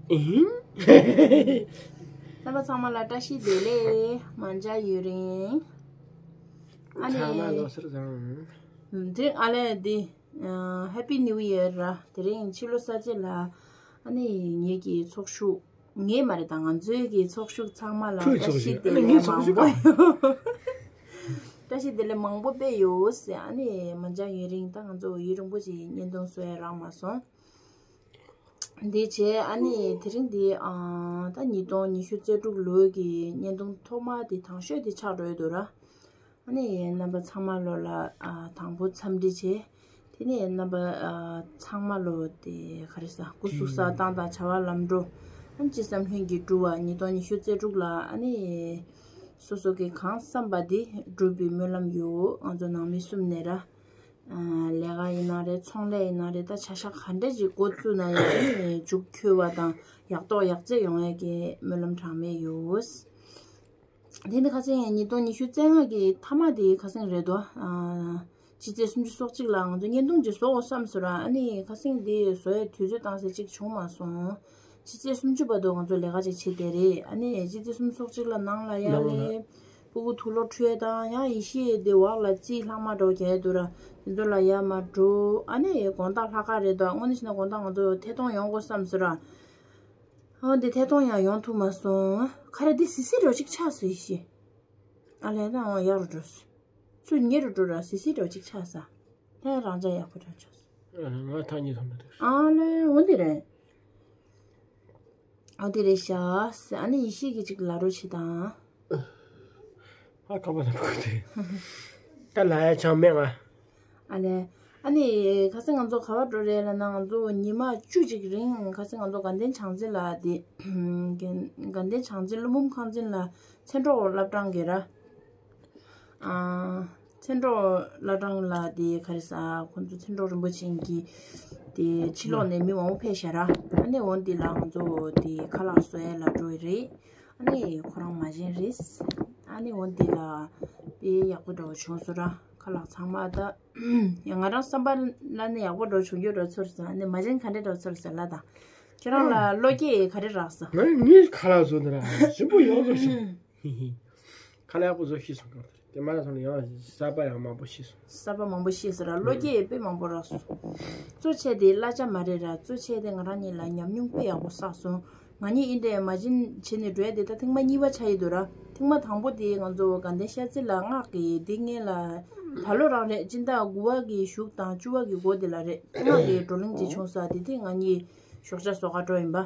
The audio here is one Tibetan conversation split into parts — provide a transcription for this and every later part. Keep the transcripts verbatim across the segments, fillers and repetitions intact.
ཨིན། རྣམ་པ་ཚང་མ་ལ་བཀྲ་ཤིས་བདེ་ལེགས། མ་འཇའ་ཡུན་རིང་། ཨ་ནི། ཚང་མ་ལོ་གསར་བཟང་། དེ་ཨ་ལས་འདི། Happy New Year ར། དེ་རིང་ཕྱི་ལོ་གསར་ཚེས་ལ། ཨ་ནི་ངེད་ཀྱི་ཚོགས་ཞུགས། ངེད་མ་རེད་ད། ང་ཚོའི་གི་ཚོགས་ཞུགས་ཚང་མ་ལ་ཁོའི་བཀྲ་ཚོགས་ཤིས་ཞུགས། བདེ་ཨ་ནི་ལེགས་ངའི་མང་ཚོགས་པོ་ཤུགས་ཡོད། བཀྲ་ཤིས་བདེ་ལེགས་མང་པོ་དཔེ་ཡོད་ཟེར། ཨ་ནི་མ་འཇའ་ཡུན་རིང་ད་ང་ཚོ་ཡུན་རིང་པོ་ཅིག་བརྙན་ཐུང་བཟོ་ཡ་རག་མ་སོང་། འདི་བྱས་ཨ་ནི་དེ་རིང་འདི་ཨ་ད་ཉིས་སྟོང་ཉི་ཤུ་རྩ་དྲུག་ལོའི་གི་བརྙན་ཐུང་ཐོག་མ་དེ་དང་ཤོས་དེ་ཆགས་འགྲོ་ཡི་འདུག་ར། ཨ་ནི་རྣམ་པ་ཚང་མ་ལོ་ལ་ཨ་དང་པོ་འཚམས་འདྲི་བྱས། དེ་ནས་རྣམ་པ་ཨ་ཚང་མ་ལོ་དེ་ག་རེ་ཟ་སྐུ་གཟུགས་གསལ་ཐང་དང་བྱ་བ་ལམ་འགྲོ། ཨ་ནི་ཅི་བསམ་ལྷུན་གྱིས་འགྲུབ་པ། ཉིས་སྟོང་ཉི་ཤུ་རྩ་དྲུག་ལ་ཨ་ནི་སོ་སོ་གི་གང་བསམ་པ་དེ་འགྲུབ་པའི་སྨོན་ལམ་ཡོད། ང་ཚོ་ནང་མི་གསུམ་ནས་ར། ལས་ཀ་ཡིན་ན་རེད། ཚོང་ལས་ཡིན་ན་རེད། ད་བྱ་བཞག་ག་འདྲ་ཞིག་འགོ་བཙུགས་ན་ཡང་ནི་མཇུག་འཁྱོལ་བ་དང་ཡག་ཐོག་ཡག་བརྩེགས་ཡོང་ཡས་ཀྱི་སྨོན་ལམ་གྲངས་མེད་ཡོད། དེ་ནི་ཁ་སང་ཉིས་སྟོང་ཉི་ཤུ་རྩ་ལྔ་གི་མཐའ་མ་དེ་ཁ་སང་རེད་དོ། ཕྱི་ཚེས་སུམ་ཅུ་སོ་གཅིག་ལ་ང་ཚོ་བརྙན་ཐུང་ཅིག་བཟོ་དགོས་བསམ་སོང་ར། ཨ་ནི་ཁ་སང་དེ་བཟོ་ཡས་དུས་ཚོད་བཏང་ས་ཅིག་བྱུང་མ་སོང་། ཕྱི་ཚེས་སུམ་ཅུ་བར་དུ་ང་ཚོ་ལས་ཀ་ཅིག་བྱེད་བསྡད་རེད། ཨ་ནི་ཕྱི་ཚེས་སུམ་ཅུ་སོ་གཅིག་ལ་ནང་ལ་ཡར་ནང་ལ་སླེབས། སྤུ་གུ་དུག་ལོག་འཁྲུད་ཡས་དང་ཡང་ཡེ་ཤེས་དེ་འོག་ལ་རྩིས་ལྷག་མ་འགྲོ་རྒྱག་ཡས་འདུག་ར། དེ་ཚོ་ལ་ཡར་མར་འགྲོ། ཨ་ནི་དགོང་དག་ལྷག་དཀར་རེད་དོ། དངོས་གནས་བྱས་ན་དགོང་དག་ང་ཚོ་ཐད་གཏོང་ཡོང་དགོས་བསམ་སོང་ར། ཨོ་འདི་ཐད་གཏོང་ཡང་ཡོང་ཐུབ་མ་སོང་། ཁ་ར་འདི་སི་སི་འདྲ་བོ་ཅིག་ཆགས་སོང་ཡེ་ཤེས། ཨ་ལས་ད་འོ་ཡག་རུ་འགྲོ་སོང་། ཚུར་ཉེ་རུ་འགྲོ་ར། སི་སི་འདྲ་བོ་ཅིག་ཆགས་ས། ལྷན་རང་ཅག་ཡག་པོ་འདྲ་ཆགས་སོང་། ང་ཐག་ཉེ་ཐུབ་མི་འདུག་ཨ་ལས་འོ་འདི་རེད། ཨ་འདི་རེད་ཤག་ཨ་ནི་ཡེ་ཤེས་ཀྱིས་ཅིག་ལབ་རོགས་བྱེད་དང་། ཨ་ཁ་པ་ལ་བུ་དེ། ད་ལ་ཡ་ཆང་མེད་ང་། ཨ་ལས། ཨ་ནི་ཁ་སང་ང་ཚོ་ག་པར་འགྲོ་རེད་ལབ་ན། ང་ཚོ་ཉི་མ་བཅུ་ཅིག་རིང་ཁ་སང་ང་ཚོ་དགའ་ལྡན་བྱང་རྩེ་ལ་དེ། དགའ་ལྡན་བྱང་རྩེ་ཀླུ་འབུམ་ཁང་ཚན་ལ་མཚན་སྒྲོག་སློབ་གྲྭ་གི་ར། ཨ། མཚན་སྒྲོག་བླ་བྲང་ལ་དེ་ག་རེ་ཟ། ཁོང་ཚོ་མཚན་སྒྲོག་རིན་པོ་ཆེ་གི་དེ་ཕྱི་ལོགས་ནས་མི་མང་པོ་ཕེབས་ཤག་ར། ཨ་ནི་འོ་འདི་ལ་ང་ཚོ་དེ་ཁ་ལག་བཟོ་ཡས་ལ་འགྲོ་ཡི་རེད། ཨ་ནི་ཁོ་རང་མ་བྱན་རེད། ཨ་ནི་འོ་འདི་ལ་དེ་ཡག་པོ་འདྲ་བོ་བྱུང་སོང་ར། ཁ་ལག་ཚང་མ་ད་ཡང་ང་རང་བསམ་པ་ལ་ནི་ཡག་པོ་འདྲ་བོ་བྱུང་རྒྱུ་འདྲ་ཚོར་སོང་། ཨ་ནི་མ་བྱན་ག་འདྲ་འདྲ་བོ་ཚོར་སོང་ལ་ད། ཁྱེད་རང་ལ་བློ་སྐྱེད་ག་རེ་རག་སོང་། ང་ངའི་ཁ་ལག་བཟོ་འདི་ར་ཞིམ་པོ་ཡོད་པ་ཞིག་ཁ་ལག་ཡག་པོ་བཟོ་ཤེས་སོང་གང་ལྟར། དེ་མ་ལ་སོང་ལ་ཡང་གསར་པ་ཡང་མང་པོ་ཤེས་སོང་། གསར་པ་མང་པོ་ཤེས་སོང་ར། བློ་སྐྱེད་དཔེ་མང་པོ་རག་སོང་། གཙོ་ཆེ་དེ་གླ་ཆ་མ་རེད་ར། གཙོ་ཆེ་དེ་ང་རང་གཉིས་ལ་ཉམས་མྱོང་དཔེ་ཡག་པོ་བསགས་སོང་། ང་གཉིས་ཨིན་འདྲས་མ་བྱན་བྱས་ནས་འགྲོ་ཡ་དེ་ད་ཐེངས་མ་གཉིས་པ་ཆགས་ཡི་འདུག་ར། ཐེངས་མ་དང་པོ་དེ་ང་ཚོ་དགའ་ལྡན་ཤར་རྩེ་ལ་སྔགས་ཀྱི་འདི་སྔོན་ལ་ད་ལོ་རང་རེད། སྤྱི་ཟླ་དགུ་པ་གི་གཞུག་དང་བཅུ་པ་གི་འགོ་དེ་ལ་རེད། སྔགས་ཀྱི་བགྲོ་གླེང་ཅིག་བྱུང་ས་དེ་དེ་ང་གཉིས་ཞོགས་ཇ་བཟོ་ག་འགྲོ་ཡིན་པ།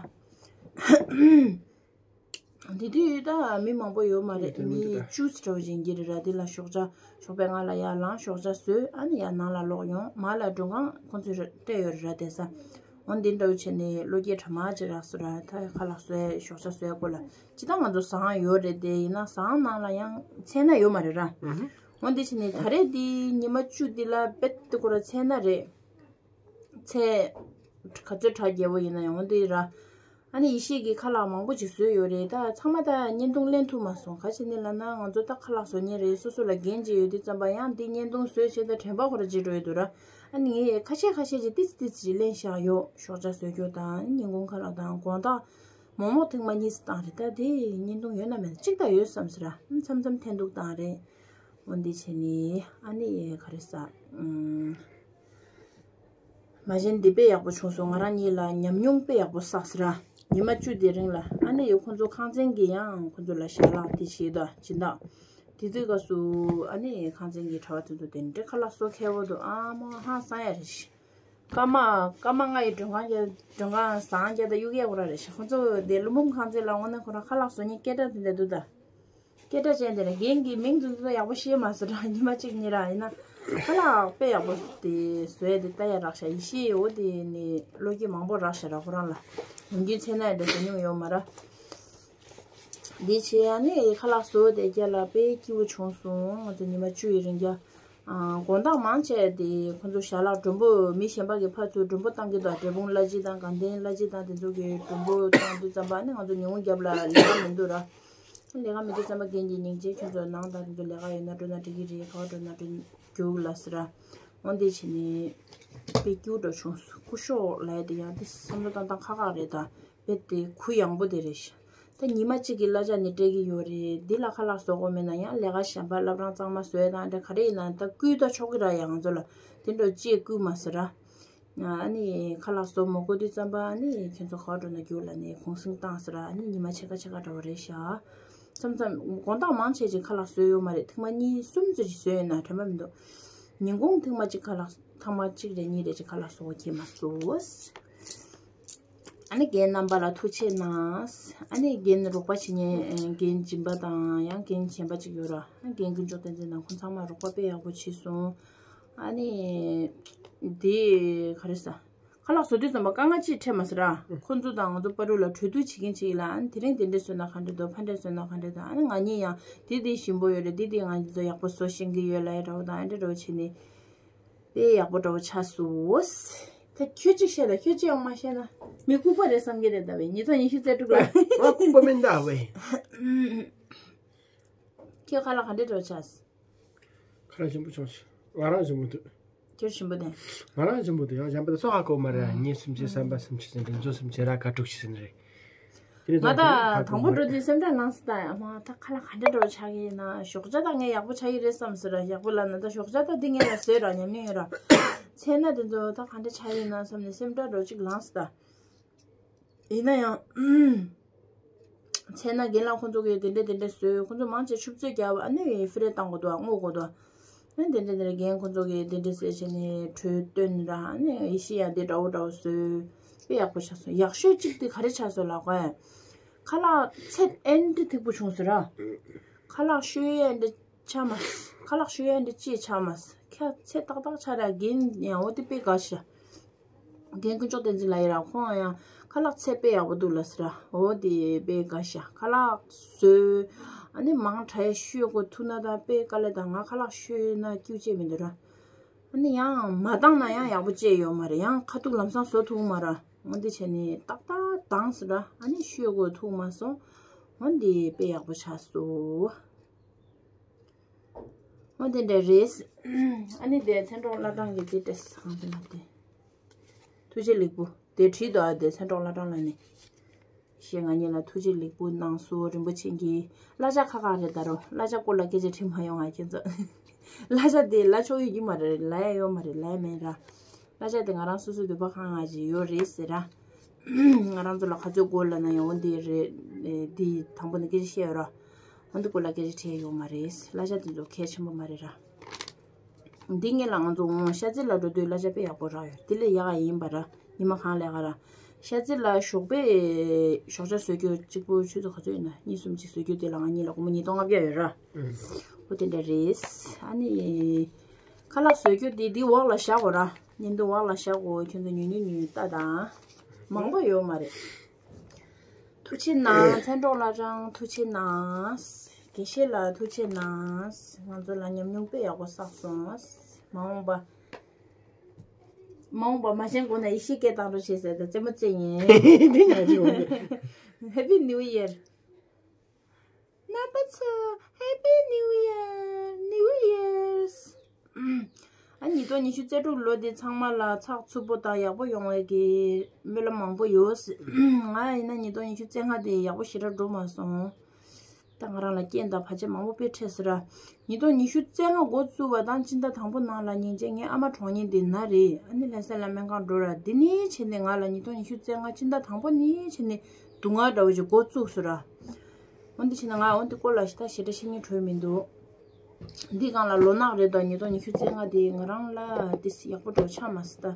དེ་དུས་ད་མི་མང་པོ་ཡོད་མ་རེད། མི་བཅུ་ཙམ་འདྲ་བོ་ཅིག་ཡིན་གྱི་རེད་ར། དེ་ལ་ཞོགས་ཇ་ཞོགས་པའི་སྔ་ལ་ཡར་ལངས། ཞོགས་ཇ་བཟོས། ཨ་ནི་ཡར་ནང་ལ་ལོག་ཡོང་། མར་ལ་མགྲོན་ཁང་ཁོང་ཚོས་སྤྲད་ཡོད་རེད་ར། དེ་ས་འོ་འདི་འདྲ་བོ་བྱས་ནས་བློ་སྐྱེད་གྲ་མ་ཅིག་རག་སོང་ར། ད་ཁ་ལག་བཟོས་ཞོགས་ཇ་བཟོས་སྐོར་ལ་ཇི་ལྟར་ང་ཚོ་ཟངས་ཡོད་རེད། དེ་ཡིན་ན་ཟངས་ནང་ལ་ཡང་ཚལ་སྣ་ཡོད་མ་རེད་ར། འོ་འདི་བྱས་ནས་ད་རེས་འདི་ཉི་མ་བཅུ་འདི་ལ་རྦད་དེ་ཁོ་ར་ཚལ་སྣ་རེད། ཚལ་ག་ཚོད་གྲ་རྒྱས་པོ་ཡིན་ན་ཡང་འོ་འདི་ར། ཨ་ནི་ཡེ་ཤེས་ཀྱིས་ཁ་ལག་མང་པོ་ཅིག་བཟོས་ཡོད་རེད། ད་ཚང་མ་ད་བརྙན་ཐུང་ལེན་ཐུབ་མ་སོང་། ག་བྱས་ནས་ལབ་ན་ང་ཚོ་ད་ཁ་ལག་བཟོ་མཁན་རེད། སོ་སོ་ལ་འགན་ཅིག་ཡོད་དུས་ཙམ་པ་ཡང་འདི་བརྙན་ཐུང་བཟོས་བྱས་ད་དྲན་པ་ཁོ་ར་བརྗེད་འགྲོ་ཡི་འདུག་ར། ཨ་ནི་ངས་ཁ་ཤས་ཁ་ཤས་ཅིག་ཏིས་ཏིས་ཅིག་ལེན་བཞག་ཡོད། ཞོགས་ཇ་བཟོ་རྒྱུ་དང་ཉིན་གུང་ཁ་ལག་དང་དགོང་དག་མོག་མོག་ཐེངས་མ་གཉིས་བཏང་རེད། ད་དེ་བརྙན་ཐུང་ཡོད་ན་མེད་ན་གཅིག་ད་ཡོད་བསམ་ཟེར་ར། མཚམས་མཚམས་འཐེན་ཐུག་བཏང་རེད། འོ་འདི་བྱས་ནས་ཨ་ནི་ག་རེ་ཟ། ཨུམ། མ་གཞི་འདི་དཔེ་ཡག་པོ་བྱུང་སོང་། ང་རང་གཉིས་ལ་ཉམས་མྱོང་དཔེ་ཡག་པོ་བསགས་སོང་ར། ཉི་མ་བཅུ་དེ་རིང་ལ་ཨ་ནི་ཁོང་ཚོ་ཁང་ཚན་གྱིས་ཡང་ཁོང་ཚོ་ལ་ཞལ་ལག་དེ་བྱེད་དོ་སྦྱིན་བདག་དེ་དུས་སྐབས་སུ་ཨ་ནི་ཁང་ཚན་གྱི་གྲྭ་པ་དེ་ཚོ་དེ་འདྲའི་ཁ་ལག་བཟོ་མཁས་པོ་འདུག་ཨ་མ་ཧང་སང་ཡ་རེད་ཤག་སྐར་མ་སྐར་མ་ལྔ་ཡི་མགྲོན་ཁང་རྒྱག་མགྲོན་ཁང་ཟངས་རྒྱག་དང་གཡུག་ཡག་ཁོ་རང་རེད་ཤག་ཁོང་ཚོ་དེ་ཀླུ་འབུམ་ཁང་ཚན་ལ་འོང་ན་ཁོ་རང་ཁ་ལག་བཟོ་མཁན་སྐད་གྲགས་དེ་འདྲ་འདུག་ད། སྐད་གྲགས་ཅན་དེ་ལ་རྒན་གྱི་མིང་དེ་ཚོ་ཡག་པོ་ཤེས་མ་སོང་ར། ཉི་མ་གཅིག་གཉིས་ར་ཡིན་ན་ཁ་ལག་དཔེ་ཡག་པོ་དེ་བཟོས་དེ་ལྟ་ཡ་རག་ཤག་ཡེ་ཤེས་འོ་དེ་ནི་བློ་སྐྱེད་མང་པོ་རག་ཤག་ར། ཁོ་རང་ལ་ཡོང་རྒྱུའི་ཚེ་ན་འདྲ་ཟ་མྱོང་ཡོད་མ་ར། འདི་བྱས་ཡ་ནི་ཁ་ལག་བཟོ་དེ་རྒྱ་ལ་དཔེ་སྐྱིད་པོ་བྱུང་སོང་། ང་ཚོ་ཉི་མ་བཅུ་ཡི་རིང་རྒྱ། དགོང་དག་མང་ཆེ་དེ་ཁོང་ཚོ་ཞལ་ལག་མགྲོན་པོ་མི་གཞན་པ་གི་ཕར་ཚུར་མགྲོན་པོ་བཏང་གི་འདུག་འབྲས་སྤུངས་བླ་སྤྱི་དང་དགའ་ལྡན་བླ་སྤྱི་དང་དེ་ཚོ་གི་མགྲོན་པོ་བཏང་དུས་ཙམ་པ་ནི་ང་ཚོ་ཉིན་གུང་རྒྱབ་ལ་ལས་ཀ་མི་འདུག་ར། ལས་ཀ་མི་འདུག་ཙམ་པ་རྒན་གྱིས་སྙིང་རྗེ་ཁྱོད་ཚོ་ནང་དང་དེ་ཚོ་ལས་ཀ་ཡོད་ན་འགྲོ་ན་འགྲིག་གི་རེད། ག་པར་འགྲོ་ན་འགྲོ་རྒྱུགས་ལ་ཟེར་ར། འོ་འདི་བྱས་ནས་ དཔེ་སྐྱིད་པོ་འདྲ་བྱུང་སོང་། སྐུ་ཞབས་ལབ་ཡ་དེ་ཡང་དེ་བསམ་བློ་བཏང་སྟངས་ཁག་ཁག་རེད་ད། དཔེ་དེ་གུ་ཡངས་པོ་དེ་རེད་ཤག་ད་ཉི་མ་གཅིག་གི་གླ་ཆ་ནི་སྤྲད་ཀྱི་ཡོད་རེད། འདི་ལ་ཁ་ལག་བཟོ་དགོས་མེད་ན་ཡང་ལས་ཀ་གཞན་པ་བླ་བྲང་གཙང་མ་བཟོས་དང་འདྲ་ག་རེ་ཡིན་ན་ད་བསྐུལ་ད་ཆོག་གི་ར། ཡང་ང་ཚོ་ལ་དེ་འདྲ་ཅིག་བསྐུལ་མ་ཟེར་ར། ཨ་ནི་ཁ་ལག་བཟོ་མ་དགོས་དུས་ཙམ་པ་ཨ་ནི་ཁྱེད་ཚོ་ག་པར་འགྲོ་ན་རྒྱུགས་ལབ་ནས་གུང་སེང་བཏང་ཟེར་ར། ཨ་ནི་ཉི་མ་ཕྱེད་ཀ་ཕྱེད་ཀ་འདྲ་བོ་རེད་ཤག་མཚམས་མཚམས་དགོང་དག་མང་ཆེ་ཅིག་ཁ་ལག་བཟོས་ཡོད་མ་རེད། ཐེངས་མ་གཉིས་གསུམ་ཙམ་ཅིག་བཟོས་ཡོད་ན་དྲན་པ་མི་འདུག་ཉིན་གུང་ཐེངས་མ་གཅིག་ཁ་ལག་ཐེངས་མ་གཅིག་རེ་གཉིས་རེ་ཅིག་ཁ་ལག་བཟོ་བ་ཁྱེད་མ་བཟོ། ཨ་ནི་རྒན་རྣམ་པ་ལ་ཐུགས་ཆེ་གནང་། ཨ་ནི་རྒན་རོགས་པ་བྱེད་མཁན་རྒན་སྦྱིན་པ་དང་ཡང་རྒན་གཞན་པ་ཅིག་ཡོད་ར། ཨ་རྒན་ཀུན་མཆོག་བསྟན་འཛིན་དང་ཁོང་ཚང་མ་རོགས་པ་དཔེ་ཡག་པོ་བྱས་སོང་། ཨ་ནི་དེ་ག་རེ་ཟ། ཁ་ལག་བཟོ་དུས་ཙམ་པ་དཀའ་ངལ་ཅིག་འཕྲད་མ་སོང་ར། ཁོ་ཚོ་དང་ང་ཚོ་བར་དུ་ལ་གྲོས་བསྡུར་བྱེད་ཀྱིན་བྱེད་ཀྱིན་ལ། ཨ་ནི་དེ་རིང་དེ་འདྲས་བཟོས་ན་ག་འདྲས་འདུག་ཕ་འདྲས་བཟོས་ན་ག་འདྲས་འདུག་ཨ་ནི་ང་གཉིས་ཡང་དེ་དེ་ཞིམ་པོ་ཡོད་རེད། དེ་དེ་ང་ཚོ་ཡག་པོ་བཟོ་ཤེས་ཀྱི་ཡོད་ལབ་ཡ་འདྲ་བོ་དང་ཨ་འདྲས་འདྲ་བོ་བྱས་ནས་དཔེ་ཡག་པོ་འདྲ་བོ་ཆགས་སོང་། ད་ཁྱོད་ཅིག་བཤད་ད། ཁྱོད་ཅིག་ཡང་མ་བཤད་ན་མི་ལྐུགས་པ་རེད་བསམ་གྱི་རེད། ད་བས་ཉིས་སྟོང་ཉི་ཤུ་རྩ་དྲུག་ལ། ང་ལྐུགས་པ་མིན་ད་བས། ཁྱོད་ཁ་ལག་ག་འདྲས་འདྲ་བོ་ཆགས། ཁ་ལག་ཞིམ་པོ་བྱུང་ཞིང་ང་རང་ཞིམ་པོ་འདུག་ཁྱོད་ཞིམ་པོ་དེ། ང་རང་ཞིམ་པོ་འདུག་ཡང་གཞན་པ་དེ་ཚོ་ཧ་གོ་མ་རེད། ཨ། གཉིས་སུམ་ཅུ་བསམ་པ་སུམ་ཅུ་ཟིན་རེད། མཛོ་སུམ་ཅུ་ར་ཁ་དྲུག་ཅུ་ཟིན་རེད། དེ་ནས་ང་ད་ད་དང་པོ་འགྲོ་དུས་སེམས་ཁྲལ་ལངས་སོང་། ད་ཨ་མ་ད་ཁ་ལག་ག་འདྲ་འདྲ་བོ་ཆགས་ཀྱི་ཡིན་ན། ཞོགས་ཇ་ད་ངས་ཡག་པོ་ཆགས་ཀྱི་རེད་བསམ་སོང་ར། ཡག་པོ་ལབ་ན་ད་ཞོགས་ཇ་ད་འདི་ངས་ལ་བཟོས་ར། ཉམས་མྱོང་ཡོད་ར། ཚལ་སྣ་དེ་ཚོ་ད་ག་འདྲ་ཆགས་ཡིན་ན་བསམ་ནས་སེམས་ཁྲལ་འདྲ་བོ་ཅིག་ལངས་སོང་ད། ཡིན་ན་ཡང་། ཚལ་སྣ་རྒན་ལགས་ཁོང་ཚོ་གིས་དེ་འདྲས་དེ་འདྲས་བཟོས། ཁོང་ཚོ་མང་ཆེ་ཆུ་ཚོད་བརྒྱབ། ཨ་ནི་ཧྥི་རེ་བཏང་དགོས་འདུག་བརྔོ་དགོས་འདུག་ཨ་ནི་དེ་འདྲས་དེ་འདྲས་རྒན་ཁོང་ཚོ་གིས་དེ་འདྲས་ཟེར་བྱས་ནས་གྲོས་བཏོན་ར། ཨ་ནི་ཡེ་ཤེས་ཡང་དེ་འདྲ་བོ་འདྲ་བོ་བཟོས། དཔེ་ཡག་པོ་ཆགས་སོང་། ཡག་ཤོས་གཅིག་དེ་ག་རེ་ཆགས་སོང་ལབ་གོ། ཁ་ལག་ཚད་ཨེ་འདྲས་ཐིག་པོ་བྱུང་སོང་ར། ཁ་ལག་ཤོས་ཡས་འདྲས་ཆགས་མ། ཁ་ལག་ཤོས་ཡས་འདྲས་ཅིག་ཆགས་མ། ཁ་ཚད་ཏག་ཏག་ཆགས་ར། རྒན་ཡང་འོ་དེ་དཔེ་དགའ་ཤག་རྒན་དཀོན་མཆོག་བསྟན་འཛིན་ལགས་ཡིན་ར། ཁོང་ཡང་ཁ་ལག་ཚད་དཔེ་ཡག་པོ་འདུག་ལབ་སོང་ར། འོ་དེ་དཔེ་དགའ་ཤག་ཁ་ལག་བཟོས། ཨ་ནི་མང་དྲགས་ཤོས་དགོས་ཐུག་ན་ད་དཔེ་དཀའ་ལས། ད་ང་ཁ་ལག་ཤོས་ན་སྐྱིད་པོ་བྱས་མི་འདུག་ར། ཨ་ནི་ཡང་མ་བཏང་ན་ཡང་ཡག་པོ་བྱས་ཡོད་མ་རེད། ཡང་ཁ་ཐུག་ལམ་སང་བཟོ་ཐུབ་མ་ར། འོ་དེ་བྱས་ནས་ཏག་ཏག་བཏང་སོང་ར། ཨ་ནི་ཤོས་དགོས་ཐུག་མ་སོང་། འོ་དེ་དཔེ་ཡག་པོ་ཆགས་སོང་། འོ་དེ་འདྲ་རེད། ཨ་ནི་དེ་མཚན་སྒྲོག་བླ་བྲང་གི་དེ་འདྲ་གང་དེ་མ་དེ། ཐུགས་རྗེ་ལེགས་པོ་དེ་བྲིས་འདུག་ཨ་དེ་མཚན་སྒྲོག་བླ་བྲང་ལ་ནི། ཞེས་ང་གཉིས་ལ་ཐུགས་རྗེ་ལེགས་པོ་གནང་སོང་། རིན་པོ་ཆེ་གིས། གླ་ཆ་ཁག་ཁག་རེད་ད་རུང་། གླ་ཆ་སྐོར་ལ་སྐད་ཆ་དྲིས་མ་ཡོང་ང་ཁྱེད་ཚོ། གླ་ཆ་དེ་ལབ་ཆོག་ཡོད་ཀྱི་མ་རེད། ལབ་ཡ་ཡོད་མ་རེད། ལབ་ཡ་མེད་ར། གླ་ཆ་དེ་ང་རང་སོ་སོའི་འདོད་པ་ཁེངས་ཡ་ཅིག་ཡོད་རེད་ཟེར་ར། ང་རང་ཚོ་ལ་ག་ཚོད་དགོས་ལབ་ན་ཡང་འོ་འདི་རེད། ཨེ་འདི་དང་པོ་ནས་སྐད་ཆ་བཤད་ཡོད་ར། འོ་འདི་སྐོར་ལ་སྐད་ཆ་དྲིས་ཡོད་མ་རེད། གླ་ཆ་དེ་ཚོ་གལ་ཆེན་པོ་མ་རེད་ར། འདི་སྔོན་ལ་ང་ཚོ་ངོ་ཤ་ཚིལ་ལ་འགྲོ་དུས་གླ་ཆ་དཔེ་ཡག་པོ་རག་ཡོད། དེ་ལས་ཡག་ག་ཡིན་པ་ར། ཉི་མ་གང་ལས་ཀ་ར། ཤ་ཚིལ་ལ་ཞོགས་པའི་ཞོགས་ཇ་བཟོ་རྒྱུ་གཅིག་པུ་ཆུ་ཚོད་ག་ཚོད་ཡིན་ན་གཉིས་གསུམ་ཅིག་བཟོ་རྒྱུ་དེ་ལ་ང་གཉིས་ལ་སྒོར་མོ་ཉིས་སྟོང་ལྔ་བརྒྱ་ཡོད་ར། འོ་དེ་འདྲ་རེད། ཨ་ནི། ཁ་ལག་བཟོ་རྒྱུ་དེ་འདི་འོག་ལ་བཞག་གོ་ར། བརྙན་ཐུང་འོག་ལ་བཞག་གོ། ཁྱོད་ཚོ་ཉུང་ཉུང་ཉུང་ཉུང་ལྟ་དང་། མང་པོ་ཡོད་མ་རེད། ཐུགས་རྗེ་གནང་། མཚན་སྒྲོག་བླ་བྲང་ཐུགས་རྗེ་གནང་། དགེ་བཤེས་ལགས་ཐུགས་རྗེ་གནང་། ང་ཚོ་ལ་ཉམས་མྱོང་དཔེ་ཡག་པོ་བསགས་སོང་། མ་འོངས་པ། མ་འོངས་པ་མ་བཞེངས་གོང་ན་ཡེ་ཤེས་སྐད་བཏང་རོགས་བྱེད་ཟེར་ཏེ་རྩེད་མོ་རྩེ་ཡིན། འདི་ང་ཅི་འོང་། Happy New Year། རྣམ་པ་ཚོ། Happy New Year། New Year's། ཨ་ཉིས་སྟོང་ཉི་ཤུ་རྩ་དྲུག་ལོ་འདི་ཚང་མ་ལ་ཚགས་ཚུད་པོ་དང་ཡག་པོ་ཡོང་བའི་གི་སྨོན་ལམ་མང་པོ་ཡོད། ང་ཡིན་ན་ཉིས་སྟོང་ཉི་ཤུ་རྩ་ལྔ་དེ་ཡག་པོ་ཞེ་དྲག་འགྲོ་མ་སོང་། ད་ང་རང་ལ་རྐྱེན་དང་བར་ཆད་མང་པོ་དཔེ་འཕྲད་སོང་ར། ཉིས་སྟོང་ཉི་ཤུ་རྩ་ལྔ་འགོ་བཙུགས་པ་དང་སྤྱི་ཟླ་དང་པོ་ནང་ལ་སྙིང་རྗེ་ངའི་ཨ་མ་གྲོངས་ཉིན་དེ་ན་རེད། ཨ་ནི་ལྷ་ས་ལ་སྨན་ཁང་འགྲོ་ར། དེ་ནས་བྱས་ནས་ང་ལ་ཉིས་སྟོང་ཉི་ཤུ་རྩ་ལྔ་སྤྱི་ཟླ་དང་པོ་ནས་བྱས་ནས་སྡུག་བསྔལ་འདྲ་བོ་ཞིག་འགོ་བཙུགས་སོང་ར། འོན་ཏེ་བྱས་ན་ང་འོན་ཏེ་སྐོར་ལ་ཞེ་དྲག་ཞེ་དྲག་བཤད་སྙིང་བྲོ་མི་འདུག་འདི་སྒང་ལ་ལོ་ནག་རེད་དོ། ཉིས་སྟོང་ཉི་ཤུ་རྩ་ལྔ་དེ་ང་རང་ལ་ཏིས་ཡག་པོ་འགྲོ་ཆགས་མ་སོང་ད།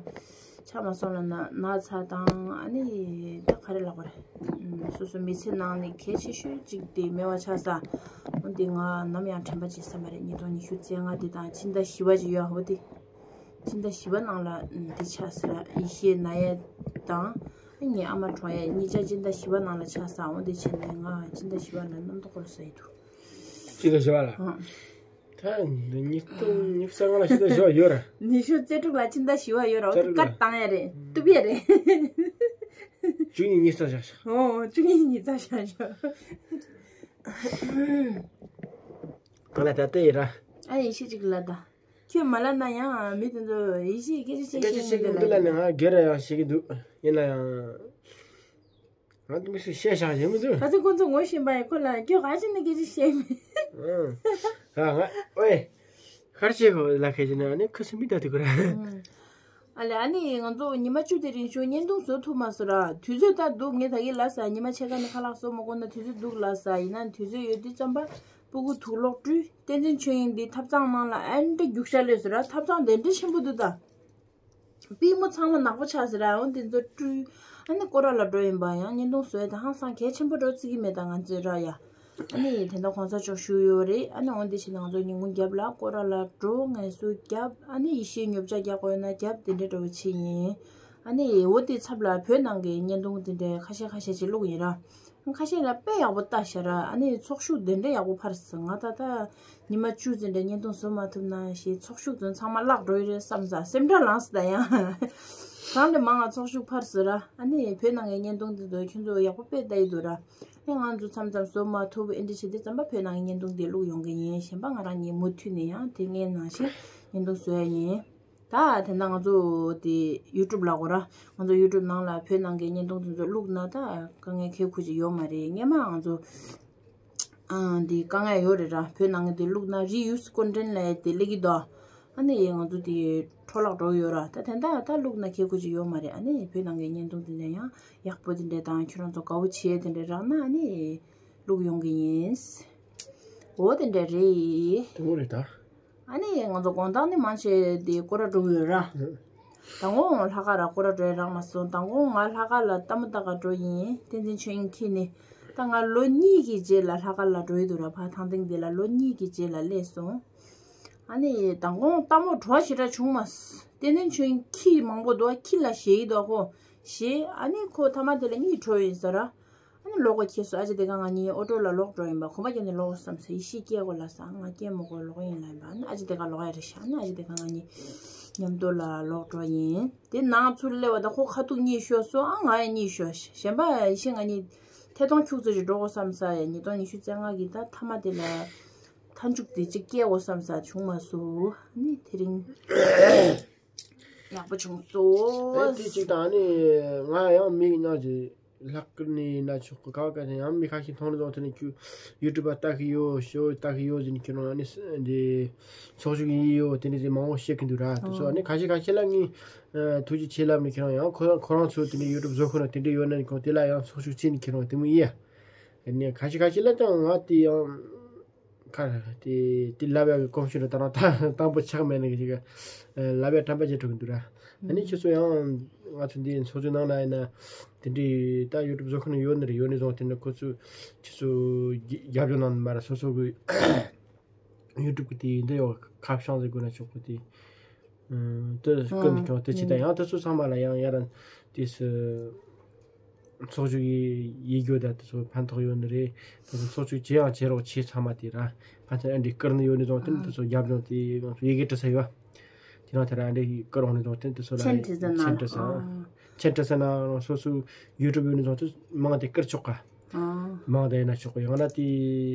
ཆགས་མ་སོང་ལབ་ན་ན་ཚ་དང་ཨ་ནི་ད་ག་རེ་ལབ་དགོས་རེད། སོ་སོ་མི་ཚེ་ནང་ནས་གལ་ཆེ་ཤོས་གཅིག་དེ་མེད་པ་ཆགས་སོང་། འོན་ཏེ་ང་ནམ་ཡང་དྲན་པ་བརྗེད་ས་མ་རེད། ཉིས་སྟོང་ཉི་ཤུ་རྩ་ལྔ་དེ་དང་ཕྱི་ཟླ་བཞི་པ་ཅིག་ཡོད་འོ་དེ། ཕྱི་ཟླ་བཞི་པ་ནང་ལ་འདི་ཆགས་སོང་ར། ཡེ་ཤེས་ན་ཡས་དང་ངའི་ཨ་མ་གྲོངས་ཡས་གཉིས་ཆ་ཕྱི་ཟླ་བཞི་པ་ནང་ལ་ཆགས་སོང་། འོ་དེ་བྱས་ནས་ང་ཕྱི་ཟླ་བཞི་པ་ལ་གནམ་ཐོ་འཁོར་ས་ཡི་འདུག་ཕྱི་ཟླ་བཞི་པ་ལ། ཨང་། ད་ཉིས་སྟོང་ཉི་ཤུ་རྩ་ལྔ་ལ་ཕྱི་ཟླ་བཞི་པ་ཡོད་ར། ཉི་ཤུ་རྩ་དྲུག་ལ་ཕྱི་ཟླ་བཞི་པ་ཡོད་ར། འོ་དེ་རྩ་དྲུག་ལ་བཀའ་བཏང་ཡ་རེད། གཏུབ་ཡ་རེད། བཅུ་གཉིས་ཉིས་རྩ་བཞག་ཤག་ཨོ། བཅུ་གཉིས་ཉིས་རྩ་བཞག་ཤག་གང་ལ་ད་ལྟ་ཡིན་ར། ཨ་ཡེ་ཤེས་ཅིག་ལ་ད། ཁྱོད་མ་ལབ་ན་ཡང་མི་དེ་ཚོ་ཡེ་ཤེས་སྐད་ཆ་བཤད་སྐད་ཆ་ཤེས་ཀྱི་མི་འདུག་ལབ་ནས་ང་སྒེར་ར་ཡང་བཤད་ཀྱི་འདུག་ཡིན་ན་ཡང་། ང་དེ་མི་སུ་བཤད་བཞག་ཡོད་མི་འདུག་ཁ་སང་ཁོང་ཚོ་ངོ་ཤེས་པ་ཡིན་ཁོ་ལ་ཁྱོད་ག་ཅི་ནས་སྐད་ཆ་བཤད་མེད། ཨ་ང་ཨོའེ། ཁར་ཆེ་ཁོ་ལ་ཁེ་ཅི་ན་ནི་ཁུ་སུ་མི་ད་དུ་ཁུ་ར། ཨ་ལེ་ཨ་ནི་ང་ཚོ་ཉི་མ་བཅུ་དེ་རིང་ཞུ་བརྙན་ཐུང་བཟོ་ཐུབ་མ་སོང་ར། དུས་ཚོད་ད་འདུག་ངས་ད་གི་ལ་ས་ཉི་མ་ཕྱེད་ཀ་ནས་ཁ་ལག་བཟོ་མ་དགོས་ན་དུས་ཚོད་འདུག་ལ་ས་ཡིན་ན་དུས་ཚོད་ཡོད་དུས་ཙམ་པ་སྤུ་གུ་དུག་ལོག་བཀྲུས་བསྟན་འཛིན་ཆོས་དབྱིངས་འདི་ཐབ་ཚང་ནང་ལ་ཨེ་འདྲ་རྒྱུག་ཤར་ལས་སོ་ར། ཐབ་ཚང་དེ་འདྲ་ཆེན་པོ་འདུག་ད། པུས་མོ་ཚང་མ་ནག་པོ་ཆགས་ཟེར་ར། འོ་འདི་ཚོ་བཀྲུས། ཨ་ནི་སྐོར་ར་ལ་འགྲོ་ཡིན་པ་ཡང་བརྙན་ཐུང་བཟོས་ད་ཧང་སང་གལ་ཆེན་པོ་འགྲོ་བརྩི་གི་མེད་ད་ང་ཚོས་ར་ཡ། ཨ་ནི་དེ་འདྲ་གོང་ས་མཆོག་བཞུགས་ཡོད་རེད། ཨ་ནི་འོ་འདི་བྱས་ན་ང་ཚོ་ཉིན་གུང་རྒྱབ་ལ་སྐོར་ར་ལ་འགྲོ་ངལ་གསོ་རྒྱབ། ཨ་ནི་ཡེ་ཤེས་ཉོ་ཆ་རྒྱག་དགོས་ན་རྒྱབ་དེ་འདྲ་འགྲོ་བྱེད་ཡིན། ཨ་ནི་འོ་དེ་ཚབ་ལ་བོད་ནང་གི་བརྙན་ཐུང་དེ་འདྲ་ཁ་ཤས་ཁ་ཤས་ཅིག་བླུགས་ཡིན་ར། ཁ་ཤས་ལ་དཔེ་ཡག་པོ་ལྟ་ཤ་ར། ཨ་ནི་ཚོགས་ཞུགས་དེ་འདྲ་ཡག་པོ་ཕར་སོང་ང་ད་ལྟ་ཉི་མ་བཅུ་ཙམ་འདྲ་བརྙན་ཐུང་བཟོ་མ་ཐུབ་ན་ཞེས་ཚོགས་ཞུགས་དོན་ཚང་མ་བརླག་འགྲོ་ཡི་རེད་བསམ་ས་སེམས་ཁྲལ་ལངས་སོང་ད་ཡང་། གང་ལས་མང་ང་ཚོགས་ཞུགས་ཕར་སོང་ར། ཨ་ནི་བོད་ནང་གི་བརྙན་ཐུང་དེ་ཚོ་ཁྱོད་ཚོ་ཡག་པོ་དཔེ་ལྟ་ཡི་འདུག་ར། ཨ་ང་ཚོ་མཚམས་མཚམས་བཟོ་མ་ཐུབ་ཨེ་འདྲ་བྱེད་དུས་ཙམ་པ་བོད་ནང་གི་བརྙན་ཐུང་དེ་བླུགས་ཡོང་གི་ཡིན། གཞན་པ་ང་རང་ཉིད་མུ་མཐུད་ནས་ཡང་དེ་སྔའི་ནང་བཞིན་བརྙན་ཐུང་བཟོ་ཡ་ཡིན། ད་དེ་འདྲ་ང་ཚོ་དེ་ཡུ་ཊུབ་ལ་གོ་ར། ང་ཚོ་ཡུ་ཊུབ་ནང་ལ་བོད་ནང་གི་བརྙན་ཐུང་དེ་ཚོ་བླུགས་ན་ད་དཀའ་ངལ་ཁེ་ཁུ་ཅིག་ཡོད་མ་རེད། སྔན་མ་ང་ཚོ་ཨ་འདི་དཀའ་ངལ་ཡོད་རེད་ར། བོད་ནང་གི་དེ་བླུགས་ན་རི་ཡུ་སི་ཀོན་ཊེན་ལ་དེ་སླེབས་ཀྱི་འདུག་ཨ་ནི་ང་ཚོ་དེ་འཕྲོ་བརླག་འགྲོ་གི་ཡོད་ར། ད་དེ་འདྲ་ད་བླུགས་ན་ཁེ་ཁུ་ཅིག་ཡོད་མ་རེད། ཨ་ནི་བོད་ནང་གི་བརྙན་ཐུང་དེ་འདྲ་ཡང་ཡག་པོ་དེ་འདྲ་དང་ཁྱོད་རང་ཚོ་དགའ་བོ་བྱེད་དེ་འདྲ་རག་ན་ཨ་ནི་བླུགས་ཡོང་གི་ཡིན། འོ་དེ་འདྲ་རེད། དེ་མོ་རེད་ད། ཨ་ནི་ང་ཚོ་དགོང་དག་ནི་མང་ཆེ་དེ་སྐོར་ར་འགྲོ་གི་ཡོད་ར། ཨ། མདང་དགོང་ལྷག་དཀར་ར་སྐོར་ར་འགྲོ་ཡ་རག་མ་སོང་། མདང་དགོང་ང་ལྷག་དཀར་ལ་ལྟད་མོ་ལྟ་ག་འགྲོ་ཡིན། བསྟན་འཛིན་ཆོས་དབྱིངས་ཁྱེར་ནས་ད་ང་ལོ་གཉིས་ཀྱི་རྗེས་ལ་ལྷག་དཀར་ལ་འགྲོ་ཡི་འདུག་ར། ཕ་ཐང་སྟེང་དེ་ལ་ལོ་གཉིས་ཀྱི་རྗེས་ལ་སླེབས་སོང་། ཨ་ནི་མདང་དགོང་ལྟད་མོ་བྲོ་བ་ཞེ་དྲག་བྱུང་མ་སོང་། བསྟན་འཛིན་ཆོས་དབྱིངས་ཁྱི་མང་པོ་འདུག་ཁྱི་ལ་ཞེད་ཀྱི་འདུག་ཁོ་ཞེད། ཨ་ནི་ཁོ་ཐ་མ་དེ་ལ་གཉིད་བྲོ་ཡིན་ཟེར་ར། ཨ་ནི་ལོག་ག་ཁྱེར་སོང་། ཨ་ཅེ་དེ་ག་ང་གཉིས་ཨོ་ཊོ་ལ་ལོག་འགྲོ་ཡིན་པ། གོམ་པ་བརྒྱབ་ནས་ལོག་བསམ་ས་ཡེ་ཤེས་སྐྱེལ་དགོས་ལ་ས་ང་སྐྱེལ་མ་དགོས་ལོག་ཡིན་ལ་ཡིན་པ། ཨ་ནི་ཨ་ཅེ་དེ་ག་ལོག་ཡ་རེད་ཤག་ཨ་ནི་ཨ་ཅེ་དེ་ག་ང་གཉིས་མཉམ་དུ་ལ་ལོག་འགྲོ་ཡིན། དེ་ནང་ཚུར་སླེབས་པ་ད་ཁོ་ཁ་ཐུག་གཉིད་ཤོར་སོང་། ཨ་ང་ཡང་གཉིད་ཤོར། གཞན་པ་ཡེ་ཤེས་ང་གཉིས་ཐད་གཏོང་ཁྱུག་ཙམ་ཞིག་འགྲོ་དགོས་བསམ་ས་ཡ། ཉིས་སྟོང་ཉི་ཤུ་རྩ་ལྔ་གི་ད་མཐའ་མ་དེ་ལ་མཐའ་མཇུག་དེ་གཅིག་སྐྱེལ་དགོས་བསམ་ས་བྱུང་མ་སོང་། ཨ་ནི་དེ་རིང་ཡག་པོ་བྱུང་སོང་། ཨེ་དེ་གཅིག་དང་ཨ་ནི་ང་ཡང་མིག་ནང་གི་ལྷག་ཀིར་ནས་ན་ཆོག་གི་ག་བ་ག་ནས་ཡང་མི་ཁ་ཤས་མཐོང་རེ་བཟོ་དེ་ནས་ཁྱོད་ཡུ་ཊུབ་པ་ལྟ་གི་ཡོད་ཤོ་ལྟ་གི་ཡོད་ཟེར་ནས་ཁྱོད་རང་ཨ་ནི་འདི་ཚོགས་ཞུགས་ཡིན་ཡོད་དེ་འདྲ་ཟེར་མང་པོ་བཤད་གི་འདུག་ར། དེ་ཚོ་ཨ་ནི་ཁ་ཤས་ཁ་ཤས་ལ་ངས་ཐུགས་རྗེ་ཆེ་ལབ་ནས་ཁྱོད་རང་ཡང་ཁོ་རང་ཁོ་རང་ཚོ་དེ་ནས་ཡུ་ཊུབ་བཟོ་ཁོ་ན་དེ་འདྲ་ཡོད་ན་ཁོ་དེ་ལ་ཡང་ཚོགས་ཞུགས་བྱས་ནས་ཁྱོད་རང་དེ་མོ་ཡིན་ཡ། ཨ་ནི་ཁ་ཤས་ཁ་ཤས་ལ་ཀྱང་ང་དེ་ཡང་ཁ་དེ་དེ་ལབ་ཡག་གི་གོམས་གཤིས་རེད། ད་རང་ད་དང་པོ་ཆགས་མེད་ནི་གི་ཅིག་ལབ་ཡག་དྲན་པ་བརྗེད་འགྲོ་གི་འདུག་ར། ཨ་ནི་ཁྱེད་ཚོ་ཡང་ང་ཚོ་འདི་ཚོགས་ཆུང་ནང་ན་ཡིན་ན་དེ་འདྲའི་ད་ཡུ་ཊུབ་བཟོ་མཁན་ཡོད་ནི་རེད། ཡོད་ནི་བཟོ་དེ་འདྲ་ཁོ་ཚོས་ཁྱེད་ཚོ་རྒྱབ་སྐྱོར་གནང་མ་ར་སོ་སོ་གི་ཡུ་ཊུབ་གི་དེ་འདི་ཡོད་ཁ་བྱང་ཟེར་དགོས་ན་ཆོག་གི་དེ། ཨ་དེ་ཨ་སྐུ་ནི་ཀྱང་དེ་ཅི་ད་ཨ་ཡང་དེ་ཚོ་ཚང་མ་ལ་ཡང་ཡ་ར་དེ་སུ་ཚོགས་ཞུགས་ཡི་ཡི་གེ་ད་དེ་ཚོ་ཕན་ཐོགས་ཡོད་ནི་རེད། དེ་ཚོ་ཚོགས་ཞུགས་བྱེད་ཡང་བྱེད་རོགས་བྱེད་ཚང་མ་དེ་ར་ཕན་ཚུན་ཨ་འདྲི་བསྐུར་ནི་ཡོད་ནི་ཙང་དེ་ནི་དེ་ཚོ་རྒྱབ་ལྗོངས་དེ་ང་ཚོ་ཡི་གེ་འབྲི་ས་ཡོད། དེ་ནང་དེ་ར་ཨ་འདྲི་བསྐུར་འོང་ནི་ཙང་དེ་ནི་དེ་ཚོ་ལ་མཆན་འབྲི་ས་ན་མཆན་འབྲི་ས་ཨ་མཆན་འབྲི་ས་ན་སོ་སོའི་ཡུ་ཊུབ་ཡོད་ནི་ཙང་དེ་མང་དེ་བསྐུར་ཆོག་ག་ཨ་མང་དེ་ཡིན་ན་ཆོག་ག་ཡང་ན་དེ་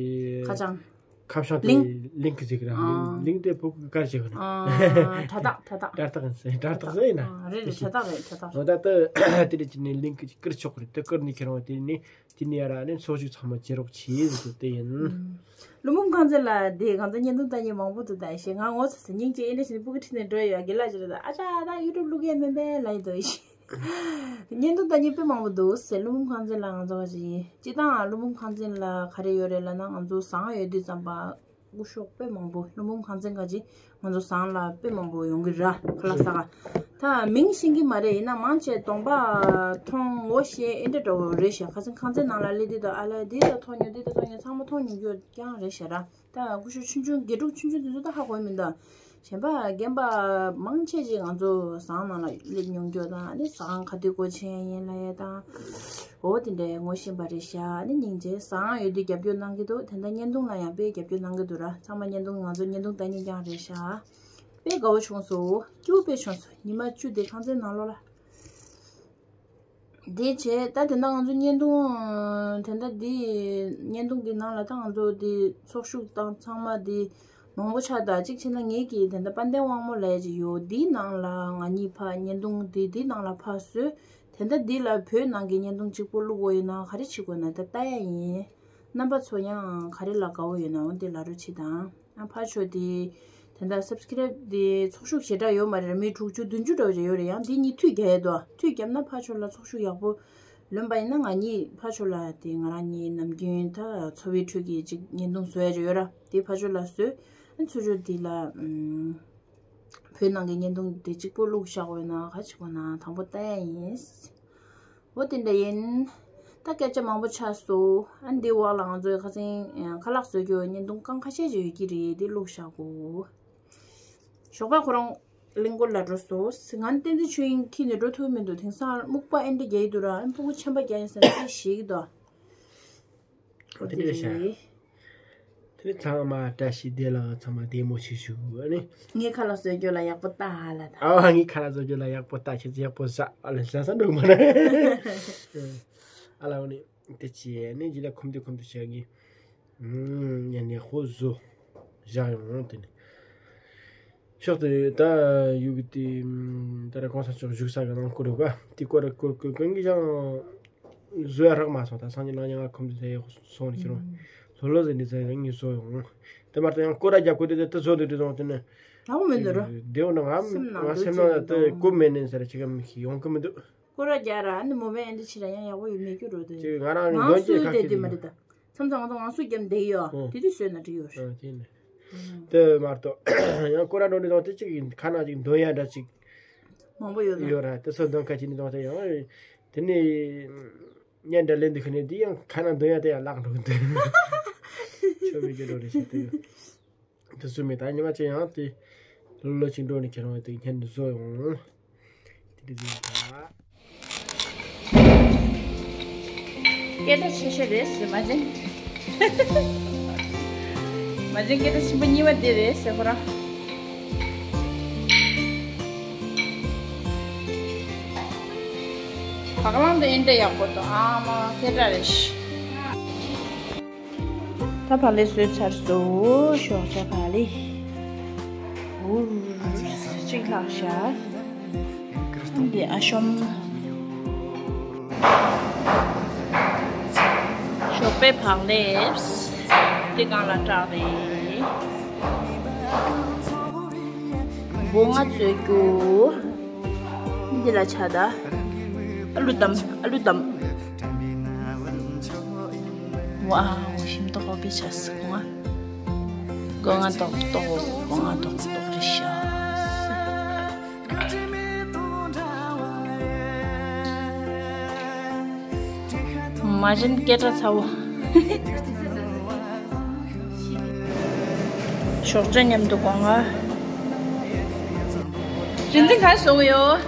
ཁ་བྱང་ཁ་བྱང་དེ་ལིང་ཀི་ཟིག་ར། ཨ། ལིང་ཀི་དེ་བོད་ཀྱི་སྐད་ཆ་ཞིག་ཨ། དྲ་ཐག་དྲ་ཐག་དྲ་ཐག་ཟེར་དྲ་ཐག་ཟེར་ཡིན་ན། ཨ། རེད་རེད་དྲ་ཐག་རེད་དྲ་ཐག་འོ་ད་ལྟ་དེ་འདྲ་བྱས་ནས་ལིང་ཀི་ཅིག་བསྐུར་ཆོག་གི་རེད། དེ་བསྐུར་ནས་ཁྱེར་འོང་དེ་ནས་དེ་ནས་ཡར་ནས་ཚོགས་ཞུགས་ཚང་མ་བྱེད་རོགས་བྱེད་ཟེར་དེ་ཡིན། ཀླུ་འབུམ་ཁང་ཚན་ལ་དེ་གང་ཚ་བརྙན་ཐུང་ལྟ་མཁན་མང་པོ་འདུག་ད་ཞེ་ང་ངོ་ཚ་ས་སྙིང་རྗེ་ཨེ་འདྲ་བྱས་ནས་སྤུ་གུ་ཁྲིད་ནས་འགྲོ་ཡོད་དགེ་ལགས་ཅིག་རེད། ད་ཨ་ཅག་ད་ཡུ་ཊུབ་བླུག་ཡས་མིན་པས་ལབ་ཡི་འདུག་ཡེ་ཤེས། བརྙན་ཐུང་ལྟ་མཁན་དཔེ་མང་པོ་འདུག་ཟེར། ཀླུ་འབུམ་ཁང་ཚན་ལ་ང་ཚོ་བ་ཞིག་ཡིན། སྤྱིར་བཏང་ཀླུ་འབུམ་ཁང་ཚན་ལ་ག་རེ་ཡོད་རེད་ལབ་ན་ང་ཚོ་ཟངས་ཡོད་དུས་ཙམ་པ་སྐུ་ཞབས་དཔེ་མང་པོ་ཀླུ་འབུམ་ཁང་ཚན་ག་ཅིག་ང་ཚོ་ཟངས་ལ་དཔེ་མང་པོ་ཡོང་གི་ར་ཁ་ལག་ཟ་ག་ད་མིང་ཤེས་ཀྱི་མ་རེད། ཡིན་ན་མང་ཆེ་གདོང་པ་མཐོང་ངོ་ཤེས་ཨེ་འདྲ་འདྲ་བོ་རེད་ཤག་ཁ་སང་ཁང་ཚན་ནང་ལ་སླེབས་དུས་ད་ཨ་ལས་འདི་ད་མཐོང་མྱོང་འདི་ད་མཐོང་མྱོང་ཚང་མ་མཐོང་མྱོང་རྒྱུ་རྐྱང་རེད་ཤག་ར། ད་སྐུ་ཞབས་ཆུང་ཆུང་དགེ་ཕྲུག་ཆུང་ཆུང་དེ་ཚོ་ད་ཧ་གོ་མི་འདུག་གཞན་པ་རྒན་པ་མང་ཆེ་ཅིག་ང་ཚོ་ཟངས་ནང་ལ་སླེབས་མྱོང་རྒྱུ་དང་ཨ་ནི་ཟངས་ག་དུས་སྒོ་ཕྱེ་ཡ་ཡིན་ལབ་ཡ་དང་། འོ་དེ་འདྲའི་ངོ་ཤེས་པ་རེད་ཤག་ཨ་ནི་སྙིང་རྗེ། ཟངས་ཡོད་དུས་རྒྱབ་སྐྱོར་གནང་གི་འདུག་དེ་འདྲ་བརྙན་ཐུང་ལ་ཡང་དཔེ་རྒྱབ་སྐྱོར་གནང་གི་འདུག་ར། ཚང་མ་བརྙན་ཐུང་ང་ཚོ་བརྙན་ཐུང་ལྟ་མཁན་རྐྱང་རེད་ཤག་དཔེ་དགའ་བོ་བྱུང་སོང་། སྐྱིད་པོ་དཔེ་བྱུང་སོང་། ཉི་མ་བཅུ་དེ་ཁང་ཚན་ནང་ལོགས་ལ། དེ་བྱས་ད་དེ་འདྲ་ང་ཚོ་བརྙན་ཐུང་དེ་འདྲ་འདི་བརྙན་ཐུང་འདི་ནང་ལ་ད་ང་ཚོ་འདི་ཚོགས་ཞུགས་དང་ཚང་མ་འདི་ མང་པོ་ཆགས་ད་གཅིག་བྱས་ན་ངེད་ཀྱིས་དེ་འདྲ་དཔལ་ལྡན་དབང་མོ་ལབ་ཡ་ཅིག་ཡོད། འདིའི་ནང་ལ་ང་གཉིས་ཕར་བརྙན་ཐུང་འདི་འདིའི་ནང་ལ་ཕར་བཟོས། དེ་འདྲ་འདི་ལ་བོད་ནང་གི་བརྙན་ཐུང་གཅིག་པོ་བླུག་དགོས་ཡོད་ན་ག་རེ་བྱེད་དགོས་ན་ད་ལྟ་ཡ་ཡིན། རྣམ་པ་ཚོ་ཡང་ག་རེ་ལ་དགའ་བོ་ཡོད་ན་འོ་འདི་ལབ་རོགས་བྱེད་དང་། ཨ་ཕར་ཕྱོགས་དེ་དེ་འདྲ་སབ་སི་ཀེ་རེབ་དེ་ཚོགས་ཤུགས་ཞེ་དྲག་ཡོད་མ་རེད། མི་དྲུག་ཅུ་བདུན་ཅུ་འདྲ་བོ་ཅིག་ཡོད་རེད། ཡང་འདི་གཉིས་མཐུད་རྒྱག་ཡས་འདུག་མཐུད་བརྒྱབ་ན་ཕར་ཕྱོགས་ལ་ཚོགས་ཤུགས་ཡག་པོ་ལོན་པ་ཡིན་ན་ང་གཉིས་ཕར་ཕྱོགས་ལ་དེ་ང་རང་གཉིས་ནམ་རྒྱུན་ད་འཚོ་བའི་ཁྲོད་ཀྱི་ཅིག་བརྙན་ཐུང་བཟོ་ཡ་ཅིག་ཡོད་ར། དེ་ཕར་ཕྱོགས་ལ་བཟོས། ཨ་ཚུར་ཕྱོགས་དེ་ལ་ཨམ་བོད་ནང་གི་བརྙན་ཐུང་དེ་གཅིག་པོ་བླུགས་བཞག་དགོས་ན་ག་བྱེད་དགོས་ན་དང་པོ་ལྟ་ཡ་ཡིན། འོ་དེ་འདྲ་ཡིན། ད་སྐད་ཆ་མང་པོ་ཆགས་སོང་། ཨ་འདི་འོག་ལ་ང་ཚོའི་ཁ་སང་ཁ་ལག་བཟོ་རྒྱུ་བརྙན་ཐུང་རྐང་ཁ་ཤས་ཅིག་ཡོད་ཀྱི་རེད། དེ་བླུགས་བཞག་གོ། ཞོགས་པ་ཁོ་རང་གླིང་སྐོར་ལ་འགྲོ་སོང་། ང་ནི་བསྟན་འཛིན་ཆོས་དབྱིངས་ཁྱེར་ནས་འགྲོ་ཐུབ་མི་འདུག་དེང་སང་སྨུག་པ་ཨེ་འདྲ་རྒྱག་གི་འདུག་ར། ཨ་སྤུ་གུ་ཆེན་པོ་རྒྱག་ཡིན་ཟེར་ན་ཨེ་ཞེད་ཀྱི་འདུག་འོ་དེ་འདྲ་རེད། དེ་ནི་ཚང་མ་བཀྲ་ཤིས་བདེ་ལེགས། ཚང་མ་བདེ་མོ་བྱེད་ཤོག་ཨ་ནི། ངའི་ཁ་ལག་བཟོ་རྒྱུ་ལ་ཡག་པོ་ལྟ་ཨ་ལ་ད། ཨ་ངའི་ཁ་ལག་བཟོ་རྒྱུ་ལ་ཡག་པོ་ལྟ། ཁྱེད་ཚོ་ཡག་པོ་ཟ་ཨ་ལ། ཟ་ས་འགྲོ་མ་རེད། ཨ་ལ་འོ་ནི་དེ་བྱས་ནས་རྗེས་ལ་ཁོམ་དུས་ཁོམ་དུས་བྱ་གི། ཨུམ་ཉན་ནས་ཧོ་བཟོ་བཞག་ཡོང་དེ་ནི། ཕྱོགས་དེ་ད་ཡུ་གི་དེ་ད་ར་གོང་ས་མཆོག་བཞུགས་ས་གི་ནང་བསྐོར་ཡོད་པ་དེ་སྐོར་སྐོར་སྐོར་ཀུན་གྱི་ཀྱང་བཟོ་ཡ་རག་མ་སོང་། ད་སང་ཉིན་གནངས་ཉིན་ང་ཁོམ་དུ་ཟེར་ཡོད་སོང་ནི་ཁྱེད་རང་ལོ་ལོ་ཟེར་ནི་ཟེར་ཡང་ངས་བཟོ་ཡོང་། དེ་མ་གཏོགས་ཡང་སྐོར་ར་རྒྱབ་དགོས་དེ་དེ་བཟོ་འདུག་དེ་བཟོ་དེ་ནི་ཡག་པོ་མི་འདུག་ར། དེ་འོ་ན་ང་སེམས་ནང་ང་སེམས་ནང་ལ་དེ་གོ་མེད་ནི་ཟེར་ཅི་ག་མི་ཤེས་ཡོང་གི་མི་འདུག་སྐོར་ར་རྒྱག་ར་ཨ་ནི་མོ་བས་ཨེ་འདྲ་བྱེད་ར་ཡང་ཡག་པོ་ཡོད་མེད་རྒྱུ་རོ་དེ། ཅིག་ང་རང་ང་འདོན་ཚོའི་གྱི་ཁ་དེ་ཁྱེར་དེ་མ་གྱི་རེད་ད། མཚམས་མཚམས་ང་ཚོ་ང་ཚོ་རྒྱབ་འདེགས་ཡོད། ཨོ། དེ་དུས་བཟོས་ན་འགྲིག་ཡོད་རེད། ཨོ་དེ་ནས། ཨོ། དེ་མ་གཏོགས་ཡང་སྐོར་ར་འགྲོ་ནས་དང་དེ་གཅིག་གི་ཁ་ནང་ཅིག་འདོན་ཡ་འདྲ་ཅིག་མང་པོ་ཡོད་ན། ཡོད་ར་དེ་ཚོ་འདོན་ཁ་ཅིག་ནས་དང་དེ་ཡང་། དེ་ནས་བརྙན་འདྲ་ལེན་དུས་ཁ་ནས་འདི་ཡང་ཁ་ནང་འདོན་ཡ་དེ་ཡང་བརླག་འགྲོ་གི་འདུག་ཆོ་མི་སྐྱོ་འགྲོ་རེད་ཤག་དེ། དུས་ཚོད་མེད། ད་ཉི་མ་གཅིག་ཡང་དེ་ལོ་ལོ་ཅིག་འགྲོ་ནས་ཁྱེད་རང་དེ་བརྙན་འདི་བཟོ་ཡོང་། དེ་འདྲ་ཡིན་ད། སྐད་གྲགས་ཆེ་ཤོས་རེད་ཟེར་མ་བྱན། མ་བྱན་སྐད་གྲགས་ཆེན་པོ་གཉིས་པ་དེ་རེད་ཟེར་ཁོ་རང་། བག་ལང་དུ་ཨེ་འདྲ་ཡག་པོ་འདུག་ཨ་མ་སྐད་གྲགས་རེད་ཤག་ད་བག་ལེབ་བཟོས་ཚར་སོང་། ཞོགས་ཇ་བག་ལེབ། འུར། གཅིག་ལྷག་ཤག་འདི་ཨ་ཤོམ། ཞོགས་པའི་བག་ལེབ། འདི་སྒང་ལ་སྐྲག་རེད། སྦོ་ལྔ་བཟོས་རྒྱུ། འདི་ལ་ཆ་ད། ཨ་ལུ་དམ་ཨ་ལུ་དམ། ཝའོ། ཞིམ་ཏོག་ཧོ་པི་ཆ་སི་ཀོ་ང་། ཀོ་ང་ཏོག་ཏོག་ཀོ་ང་ཏོག་ཏོག་རེད་ཤག་མ་བྱན་སྐད་གྲགས་ཚ་བོ། ཞོགས་ཇ་མཉམ་དུ་སྒོ་ང་། རིན་འཛིན་ག་རེ་བཟོ་གི་ཡོད།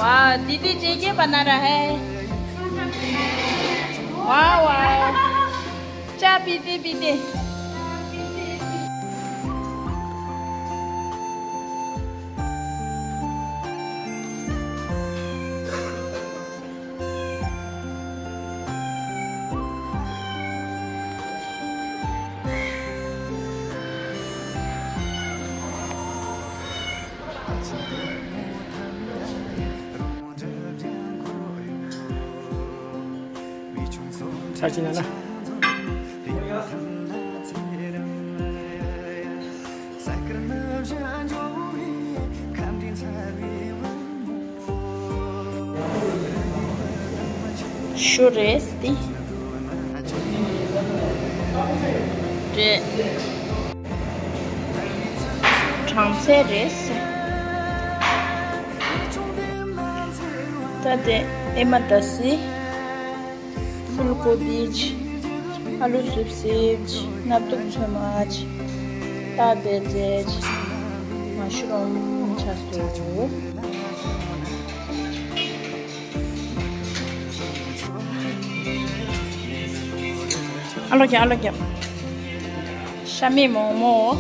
ཝའོ། དི་དི་ཇེ་ཇེ་བ་ན་ར་ཧེ། ཝའོ་ཝའོ། ཅ་པི་ཏི་པི་ཏི། ཚར་ཅི་ན་ན། ཞོ་རེད་དེ། རེད། གྲང་ཚལ་རེད། ད་དེ་ཨེ་མ་ད་སི། ཕུལ་ཀོ་པི་ཅིག་ཨ་ལུ་སུབ་སིབ་ཅིག་སྣབས་ཏོག་ཚོད་མ་ཅིག་ཏ་བེ་ཙེ་ཅིག་མ་ཤུ་རུམ་ཆ་སོ། ཨ་ལོ་རྒྱབ། ཨ་ལོ་རྒྱབ། ཤ་མེད་མོག་མོག་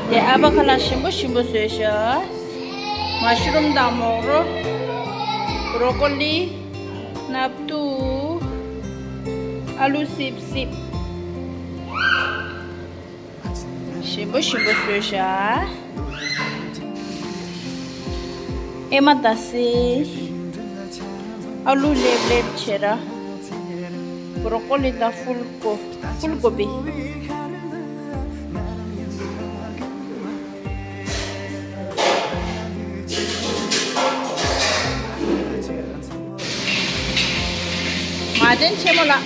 དེ་ཨ་ཕ་ཁ་ལག་ཞིམ་པོ་ཞིམ་པོ་བཟོས་ཤག་མ་ཤུ་རུམ་དང་མོག་རོ། བྷ་རོ་ཀོ་ལི། སྣབས་ཏུ། ཨ་ལུ་སིབ་སིབ། ཞིམ་པོ་ཞིམ་པོ་བཟོས་ཤག་ཨེ་མ་ད་སི། ཨ་ལུ་ལེབ་ལེབ་བྱེད་ར། བོ་རོ་ཀོ་ལི་དང་ཕུལ་ཀོ་ཕུལ་ཀོ་པི། མ་བདེན་ཆེན་མོ་ལགས།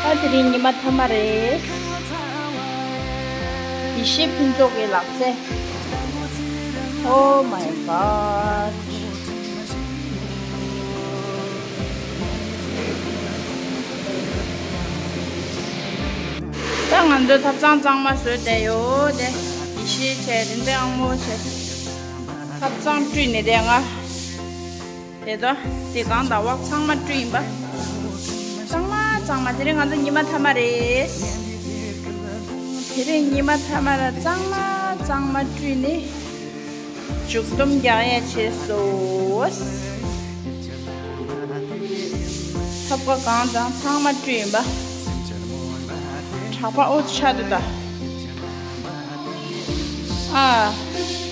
ཨ་དེ་རིང་ཉི་མ་ཐ་མ་རེད། ཡེ་ཤེས་ཕུན་ཚོགས་ཀྱི་ལག་རྩལ། Oh my god. ད་ང་ཚོ་ཐབ་ཚང་གཙང་མ་བཟོས་བསྡད་ཡོད་དེ། ཡེ་ཤེས་བྱས། རིན་པའི་ཨང་མོ་བྱས། ཐབ་ཚང་བཀྲུས་ནས་བསྡད་ང་། དེ་ཚོ་དེ་གང་དང་བག་ཚང་མ་བཀྲུས་ཡིན་པ། གཙང་མ་གཙང་མ། དེ་རིང་ང་ཚོ་ཉི་མ་ཐ་མ་རེད། དེ་རིང་ཉི་མ་ཐ་མ་ར་གཙང་མ་གཙང་མ་བཀྲུས་ནས་མཇུག་སྡོམ་རྒྱག་ཡས་བྱས་སོ། ཐབ་ཀ་གང་དང་ཚང་མ་བཀྲུས་ཡིན་པ། དྲག་པ་ཨོ་ཆགས་འདུག་ད། ཨ།